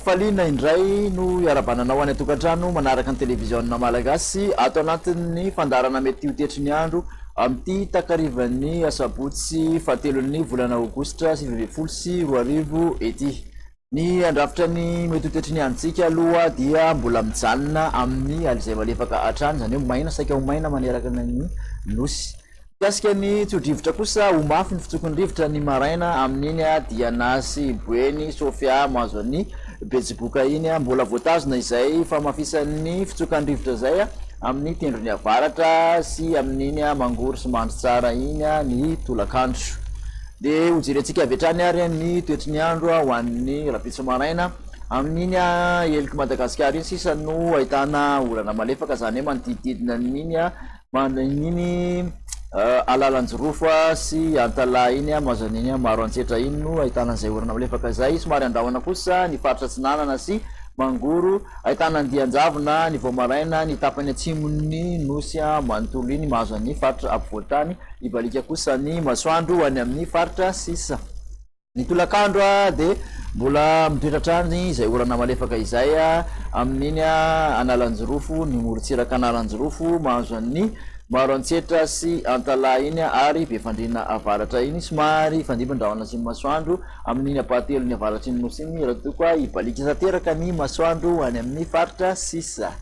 Ampifaliana indray no iarahabana anao any an-tokantrano manaraka ny televiziona malagasy ato anatin'ny fandaharana mety ho tetry ny andro amin'ity takarivan'ny asabotsy fahatelon'ny volana aogositra 2019 ity. Ny handrafitra ny mety ho toetry ny androntsika aloha dia mbola mijanona amin'ny alizay malefaka hatrany, izany hoe maina, saika ho maina maneraka ny Nosy. Mikasika ny tso-drivotra kosa, ho mafy ny fitsoky ny rivotra ny maraina amin'iny Diana sy Boeny, Sofia, mahazo an'i Betsiboka iny. Mbola voatazona izay fahamafisan'ny fitsokan'ny rivotra izay amin'ny tendrony avaratra sy amin'iny Mangoro sy Mandritsara iny ny tolakandro. Dia hojerentsika avy hatrany ary ny toetry ny andro ho an'ny rahampitso maraina. Amin'iny helik'i Madagasikara iny sisa no ahitana orana malefaka, izany hoe manodidididina an'iny iny Alalanjirofo sy Antalaha iny, mahazo an'iny Maroantsetra iny no ahitana an'izay orana malefaka izay. Somary andrahona kosa ny faritra Atsinanana sy Mangoro. Ahitana andian-javona ny vao maraina ny tapany atsimon'ny Nosy manontolo iny, mahazo an'ny faritra afovoan-tany. Hibaliaka kosa ny masoandro any amin'ny faritra sisa. Ny tolakandro dia mbola mitoetra hatrany izay orana malefaka izay amin'iny Analanjirofo, ny morontsiraka Analanjirofo, mahazo an'i Maroantsetra sy Antalaha iny ary Befandriana Avaratra iny. Somary hifandimby ny rahona sy ny masoandro amin'iny ampahatelon'ny avaratry ny Nosy iny raha toa ka hibaliaka tanteraka ny masoandro any amin'ny faritra sisa.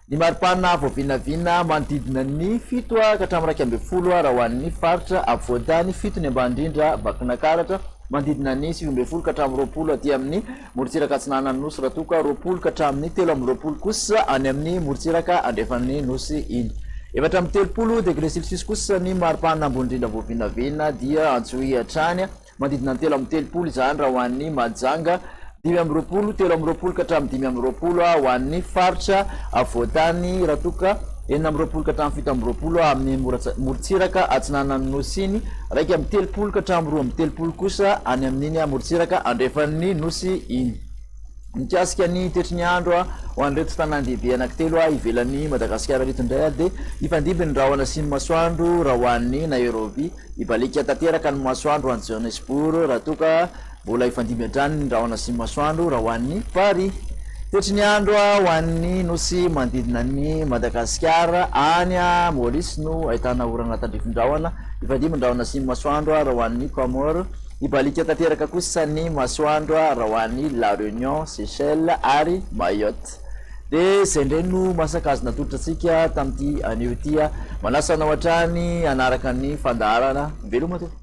Ny maripana voavinavina manodidina ny fito ka hatramin'ny 11 raha ho an'ny faritra afovoan-tany, fito ny ambany indrindra Vakinakaratra, manodidina ny 19 ka hatramin'ny 20 aty amin'ny morontsiraka atsinanan'ny Nosy raha toa ka 20 ka hatramin'ny 23 kosa any amin'ny morontsiraka andrefan'ny Nosy iny. 34 degré celsius kosa ny maripana ambony indrindra voavinavina dia Antsohihy hatrany. Manodidina ny 33 izany raha ho an'ny Mahajanga, 25, 23 ka hatramin'ny 25 ho an'ny faritra afovoan-tany raha toa ka 26 ka hatramin'ny 27 amin'ny morontsiraka atsinanan'ny Nosy iny, 31 ka hatramin'ny 32 kosa any amin'iny morontsiraka andrefan'ny Nosy iny. Mikasika ny toetry ny andro ho an'ireto tanàn-dehibe anankitelo ivelan'i Madagasikara ireto indray dia hifandimby ny rahona sy ny masoandro raha ho an'i Nairobi. Hibaliaka tanteraka ny masoandro any Johannesburg raha toa ka mbola hifandimby hatrany ny rahona sy ny masoandro raha ho an'i Paris. Toetry ny andro ho an'ny nosy manodidina an'i Madagasikara, any Maurice no ahitana orana tandrifin-drahona, hifandimby ny rahona sy ny masoandro raha ho an'ny Comores, hibaliaka tanteraka kosa ny masoandro raha ho an'i La Réunion, Seychelles ary Mayotte. Dia izay indray no masaka azo natolotra antsika tamin'ity anio ity. Manasa anao hatrany hanaraka ny fandaharana. Veloma tompoko.